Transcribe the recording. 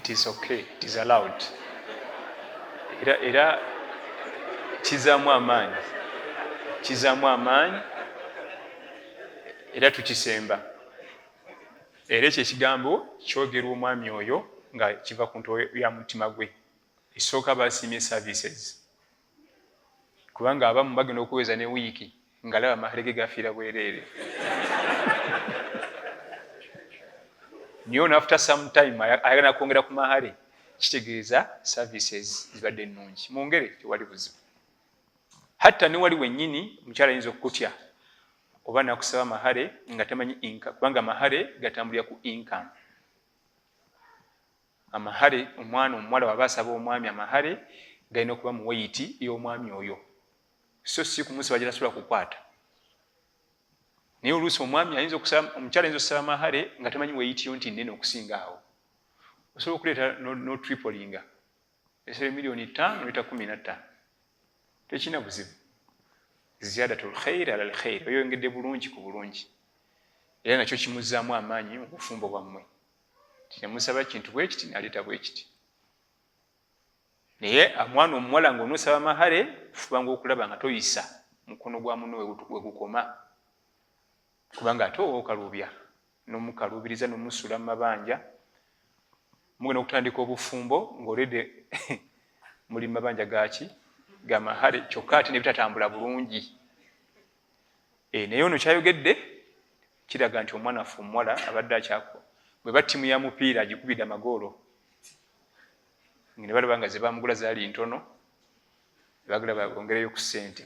It is okay, it is allowed. Era kizaamu amaanyi, kizaamu amaanyi, era tukisemba. Era ekyo ekigambo kyogerwa omwami oyo nga kiva ku ntobo ya mutima gwe. Esooka, basiimye services, kubanga abamu bagenda okuweza ne wiiki nga laba amahale ge gafiira bwereere. Naye ono after some time ayagala kwongera ku mahale, kitegeeza services zibadde nnungi. Mwongere, tewali buzibu. Hatta ne wali wennyini omukyala ayinza okukutya oba nakusaba mahale nga tamanyi income, kubanga mahale gatambulira ku income. Amahale, omwana omuwala waba asaba omwami amahale, galina okuba mu weight y'omwami oyo, so si kumusaba gyatasobola kukwata. Naye oluusi omwami ayinza okusaba, omukyala ayinza okusaba mahale nga tamanyi weight yo nti nnene okusinga awo. Osobola okuleeta notripolinga, esaba 5 miliyoni noleeta 15, tekirina buzibu. Ziyadatu lkhairi ala lkhairi, oyongedde bulungi ku bulungi, era nakyo kimuzaamu amaanyi mu bufumbo bwammwe. Tinemusaba kintu bwekiti, naleeta bwekiti. Naye omwana omuwala nga onoosaba mahale, fubanga okulaba nga toyisa mukono gwa muno wegukoma, kubanga ate oba okaluubya nomukaluubiriza nomusuula mu mabanja. Mugenda okutandika obufumbo ng'olede muli mabanja gaki? Ga mahale, kyokka ate nebitatambula bulungi. Naye ono kyayogedde kiraga nti omwana waffe omuwala abadde akyako bwe ba ttiimu ya mupiira agikubidde amagoolo, ne balaba nga ze bamugula zaali ntono, bagala bongereyo ku ssente.